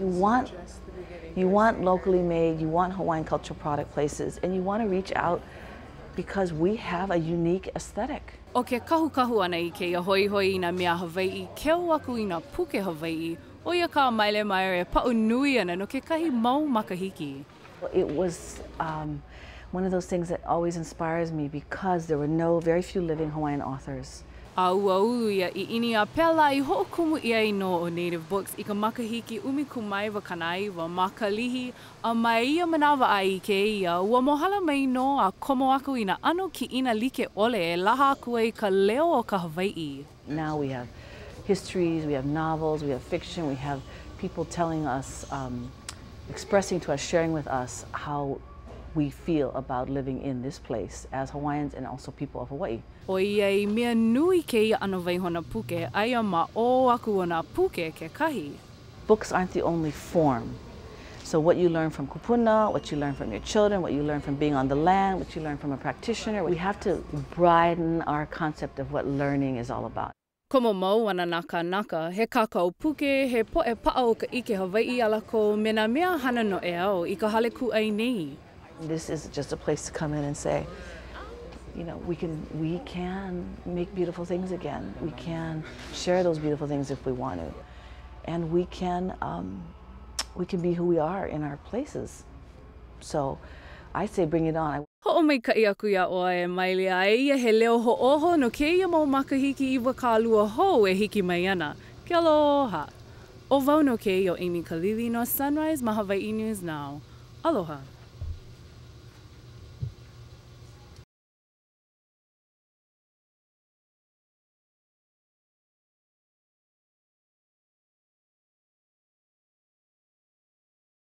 You want, you want locally made, you want Hawaiian cultural product places, and you want to reach out because we have a unique aesthetic. ʻO ke kahukahu ʻana i kēia hoihoi i nā mea Hawaiʻi, keu aku i nā puke Hawaiʻi, ʻo ia kā Maile Meyer e paʻu nui ana no kekahi mau makahiki. It was um, one of those things that always inspires me because there were no, very few living Hawaiian authors. A ua ulu ia ʻiʻini a pēlā i hoʻokumu ʻia ai nō ʻo Native Books i ka makahiki 1999 ma Kalihi, a mai ia manawa a i kēia, ua mohala mai nō a komo aku i nā ʻano kiʻina like ʻole e laha aku ai ka leo o ka Hawaiʻi. Now we have histories, we have novels, we have fiction, we have people telling us, um, expressing to us, sharing with us how we feel about living in this place as Hawaiians and also people of Hawaii. ʻOiai mea nui kēia ʻano waihona puke, aia ma ʻō aku o nā puke kekahi. Books aren't the only form. So what you learn from kupuna, what you learn from your children, what you learn from being on the land, what you learn from a practitioner, we have to broaden our concept of what learning is all about. Komo mau ana nā kānaka, he kākau puke, he poʻe paʻa o ka ʻike Hawaiʻi iā lākou me nā mea hana noʻeau i ka hale kūʻai nei. This is just a place to come in and say, you know, we can, we can make beautiful things again. We can share those beautiful things if we want to. And we can, um, we can be who we are in our places. So I say bring it on. Hoʻomaikaʻi aku iā ʻoe e Maile a eia he leo hoʻōho no kēia mau makahiki 20 hou e hiki mai ana. Ke aloha! ʻO wau nō kēia ʻo Amy Kalili no Sunrise ma Hawaiʻi News Now. Aloha!